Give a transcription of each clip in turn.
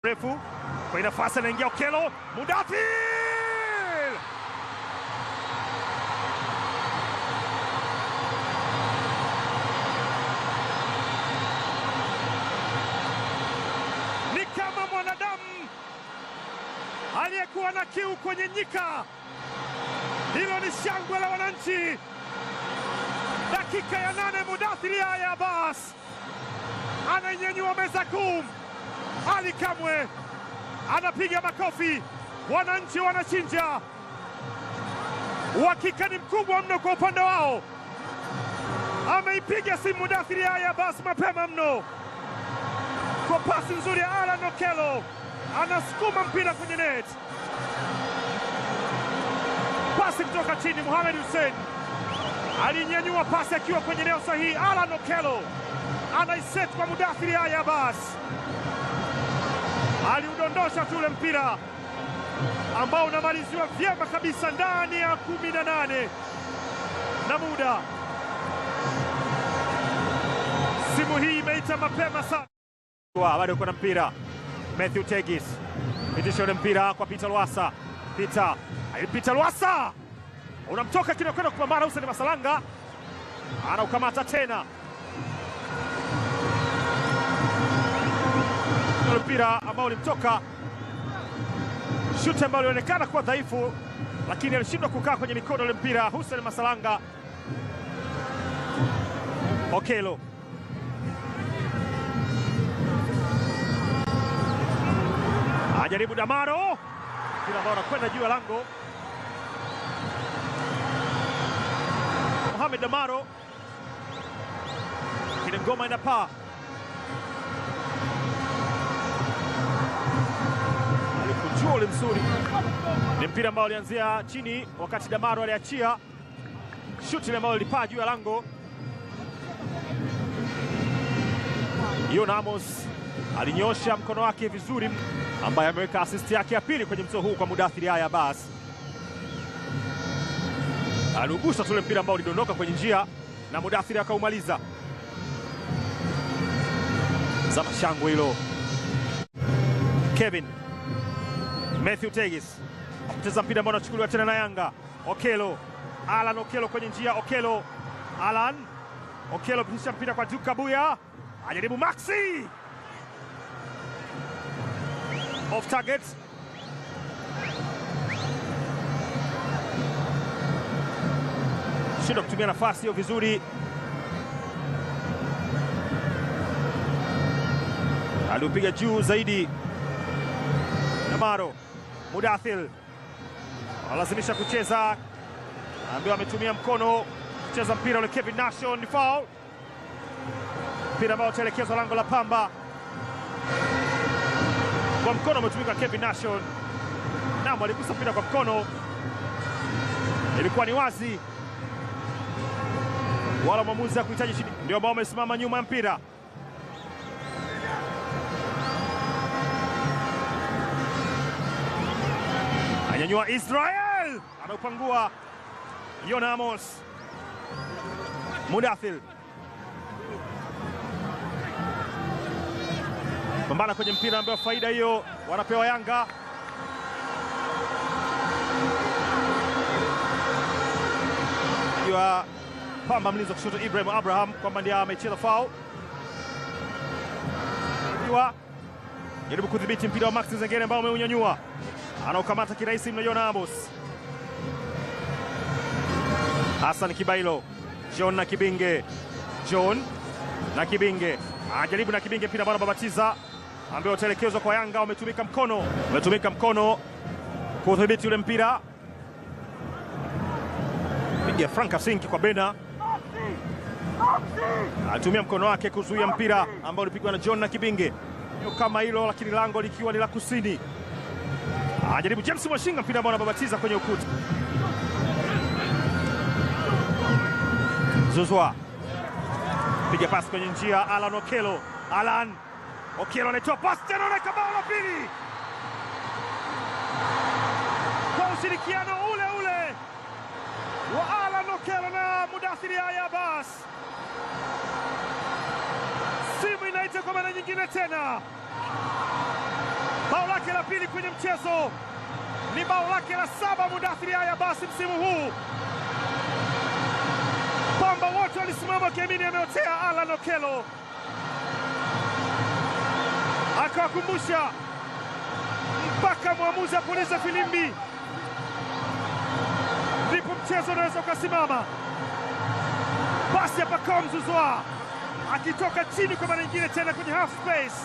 Refu kwa nafasi anaingia Okello, Mudathir! Ni kama mwanadamu aliyekuwa na kiu kwenye nyika. Hilo ni shangwe la wananchi. Dakika ya 8, Mudathir Yahya Abbas anainyanyua meza kuu. Ali Kamwe anapiga makofi, wananchi wanachinja. Uhakika ni mkubwa mno kwa upande wao. Ameipiga simu Mudathir Yahya Abbas mapema mno kwa pasi nzuri ya Alan Okello, anasukuma mpira kwenye net. Pasi kutoka chini, Mohamed Hussein alinyanyua pasi akiwa kwenye eneo sahihi. Alan Okello anaiset kwa Mudathir Yahya Abbas, aliudondosha tu ule mpira ambao unamaliziwa vyema kabisa ndani ya 18 na muda. Simu hii imeita mapema sana. Bado kuna mpira, Matthew Tegis pitisha ule mpira kwa Peter Lwasa. Peter, Peter Lwasa unamtoka kinakwenda kupambana. Hussein Masalanga anaukamata tena mpira ambao ulimtoka, shuti ambayo ilionekana kuwa dhaifu, lakini alishindwa kukaa kwenye mikono ile mpira. Hussein Masalanga. Okello ajaribu Damaro, mpira ambao unakwenda juu ya lango. Mohamed Damaro, kile ngoma inapaa. Alikunjua ule msuri. Ni mpira ambao ulianzia chini wakati Damaro aliachia shuti ile ambayo ilipaa juu ya lango. Yona Amos alinyosha mkono wake vizuri, ambaye ameweka assist yake ya pili kwenye mchezo huu kwa Mudathir Yahya Abbas. Aliugusa tule mpira ambao ulidondoka kwenye njia na Mudathir akaumaliza. Zama shangwe hilo. Kevin Matthew Tegis apoteza mpira ambao unachukuliwa tena na Yanga. Okello, Alan Okello kwenye njia. Okello, Alan Okello pitisha mpira kwa Duka Buya, ajaribu Maxi, off target. Shindwa kutumia nafasi hiyo vizuri. Aliupiga juu zaidi Damaro. Mudathir analazimisha kucheza, ambaye ametumia mkono kucheza mpira ule. Kevin Nation, ni foul. Mpira ambao utaelekezwa lango la Pamba. Kwa mkono umetumika Kevin Nation. Naam, aligusa mpira kwa mkono, ilikuwa ni wazi, wala mwamuzi hakuhitaji chini. Ndio ambao wamesimama nyuma ya mpira. Anyanyua Israel, anaupangua Yona Amos. Mudathir pambana kwenye mpira ambayo faida hiyo wanapewa Yanga. Kwa Pamba mlinzi wa kushoto Ibrahim Abraham kwamba ndiye amecheza foul. Kwa jaribu kudhibiti mpira wa Max Nzengeli ambao ameunyanyua, anaukamata kirahisi mno Yona Amos. Hassan Kibailo, John na Kibinge, John na Kibinge ajaribu na Kibinge, mpira ambao anababatiza ambao utelekezwa kwa Yanga. Umetumika mkono, umetumika mkono kudhibiti ule mpira. Piga Frank Asinki kwa Bena, alitumia mkono wake kuzuia mpira ambao ulipigwa na John na Kibinge kama hilo, lakini lango likiwa ni la kusini. Ajaribu James Mwashinga, mpira ambao anababatiza kwenye ukuta. Zuzwa piga pasi kwenye njia, Alan Okello, Alan Okello anatoa pasi tena, anaweka bao la pili kwa ushirikiano ule ule wa Alan Okello na Mudathir Yahya Abbas. Simu inaita kwa mara nyingine tena. kwenye mchezo. Ni bao lake la 7 Mudathiri Yahya basi msimu huu. Pamba wote walisimama wakiamini ameotea. Alan Okello akawakumbusha mpaka mwamuzi apulize filimbi, ndipo mchezo unaweza ukasimama. Pasi ya Pacome Zouzoua akitoka chini kwa mara nyingine tena kwenye half space.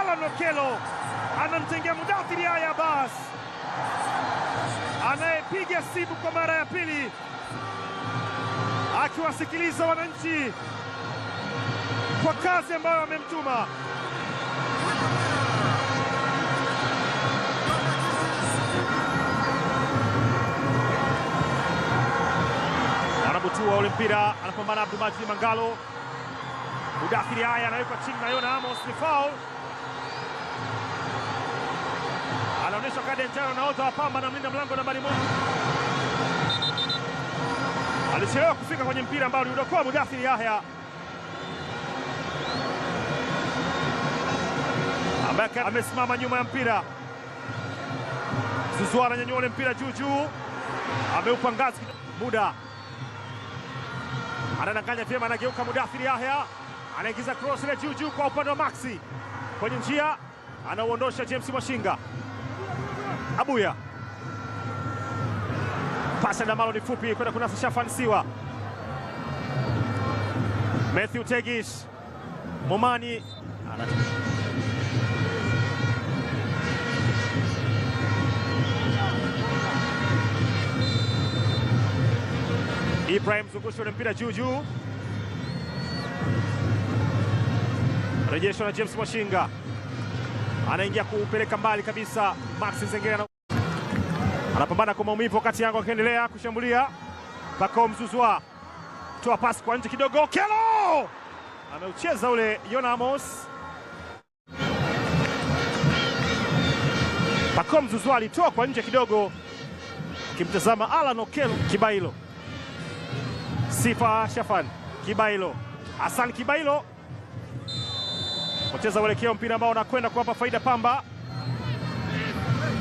Alan Okello anamtengea Mudathiri Yahya Abbas anayepiga simu kwa mara ya pili akiwasikiliza wananchi kwa kazi ambayo amemtuma. Anabutua ule mpira, anapambana Abdulmajid Mangalo. Mudathiri Yahya anawekwa chini na Yona Amos, ni foul. Anaonyeshwa kadi ya njano nahodha wa Pamba na mlinda mlango nambari 1. Alichelewa kufika kwenye mpira ambao aliudokoa Mudathiri Yahya, ambaye amesimama nyuma ya mpira. Zouzoua ananyanyua ule mpira juu juu, ameupa ngazi. Muda anadanganya vyema, anageuka Mudathiri Yahya, anaingiza cross ile juu juu kwa upande wa Maxi kwenye njia, anauondosha James Mwashinga. Abuya, pasi Damalo ni fupi kwenda kunasa Shafan Siwa. Matthew Tegish Momani Ibrahim zungusho ule mpira juu juu, rejeshwa na James Mwashinga, anaingia kuupeleka mbali kabisa. Maxi Nzengeli anapambana kwa maumivu wakati Yanga akiendelea kushambulia. Pacome Zouzoua toa pasi kwa nje kidogo, Okello ameucheza ule Yona Amos. Pacome Zouzoua alitoa kwa nje kidogo, kimtazama Alan Okello. Kibailo, Sifa Shafan, Kibailo, Hassan Kibailo poteza uelekeo, mpira ambao unakwenda kuwapa faida Pamba.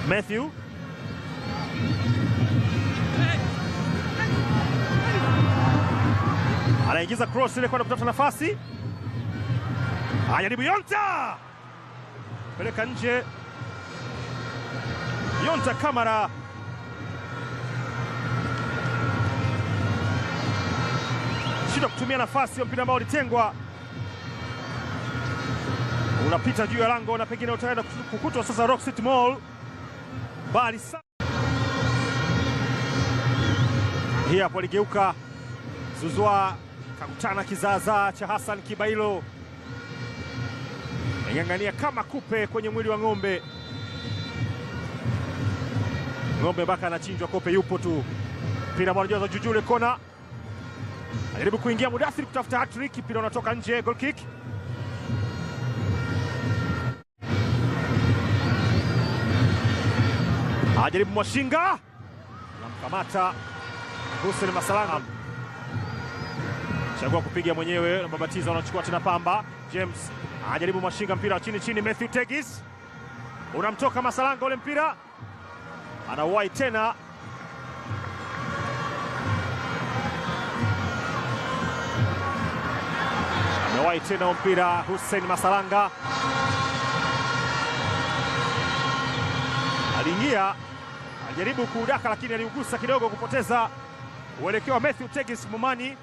Matthew anaingiza cross ile kwenda kutafuta nafasi, ajaribu Yonta, peleka nje. Yonta Kamara shida kutumia nafasi ya mpira ambao ulitengwa, unapita juu ya lango na pengine utaenda kukutwa sasa Rock City Mall. Bali hii hapo aligeuka Zouzoua, kakutana kizaazaa cha Hassan Kibailo, ng'ang'ania kama kupe kwenye mwili wa ng'ombe. Ng'ombe mpaka anachinjwa, kope yupo tu. Mpira ambao unajaza juu juu kona, anajaribu kuingia Mudathiri kutafuta hat-trick, mpira unatoka nje, goal kick. Ajaribu Mwashinga, anamkamata Hussein Masalanga, chagua kupiga mwenyewe na babatiza, anachukua tena Pamba. James ajaribu Mwashinga, mpira chini chini, Matthew Tegis unamtoka Masalanga ule mpira, anauwahi tena. Amewahi tena mpira Hussein Masalanga, aliingia alijaribu kuudaka lakini aliugusa kidogo kupoteza uelekeo wa Matthew Tegis Mumani.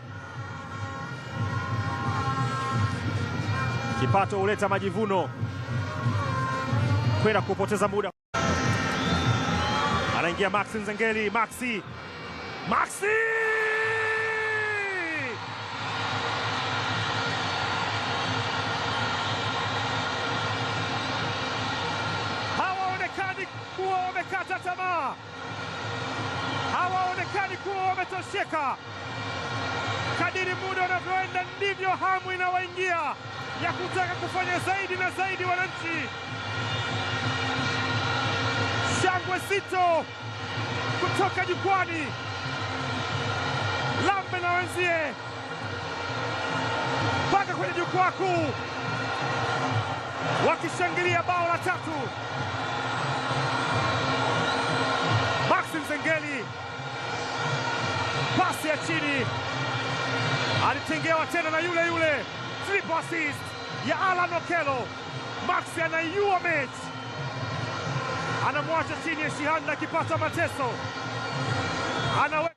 Kipato huleta majivuno, kwenda kupoteza muda. Anaingia Maxi Nzengeli, Maxi, Maxi! Hawaonekani kuwa wamekata tamaa, hawaonekani kuwa wametosheka. Kadiri muda unavyoenda ndivyo hamu inawaingia ya kutaka kufanya zaidi na zaidi wananchi. Shangwe sito kutoka jukwani, Lambe na wenzie mpaka kwenye jukwaa kuu wakishangilia bao la tatu. Maxi Nzengeli, pasi ya chini, alitengewa tena na yule yule, triple assist ya Alan Okello. Maxi anaiua mechi, anamwacha chini ya Shihanda akipata mateso, anawe